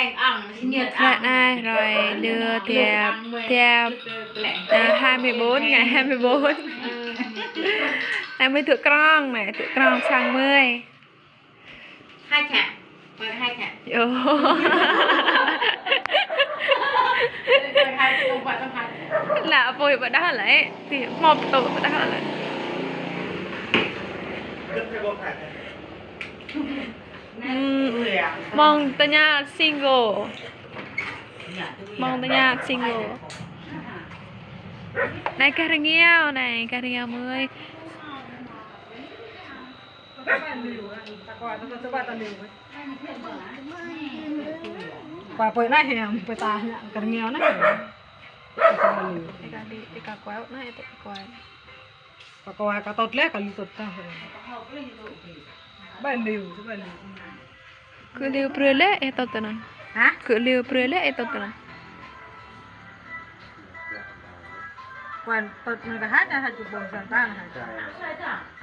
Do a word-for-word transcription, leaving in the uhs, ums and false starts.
Ră anai, rồi lừa tiệc, tiệc, à, hai mươi bốn, ngày hai mươi bốn. Anai mơi tŭ krong anai, tŭ krong sang mơi. Hai chả. Ơ, hai chả. Yơh. Ơ, hai chả, không phải, không phải. Lă apui ƀơđah lĕ, ti mơ̆ tŭ ƀơđah lĕ. Ừm, mơ̆ng tơña single. Mơ̆ng tơña single. Anai gah rơngiao, anai gah rơngiao mơi. Pă pơi anai hĕ, pơi ta anai, gah rơngiao anai. Ê ka đi, ê ka kuai anai, ê ka kuai. Pă kuai ka tŏt lĕ, ka lui tŏt ta. Ƀai liu, ƀai liu. Kơ liu brơi lĕ, ê tŏt tơnăn. Hă? Kơ liu brơi lĕ, ê tŏt tơnăn. Kuan tŏt anai ka hă, hă ču ƀong sang ta anai hă.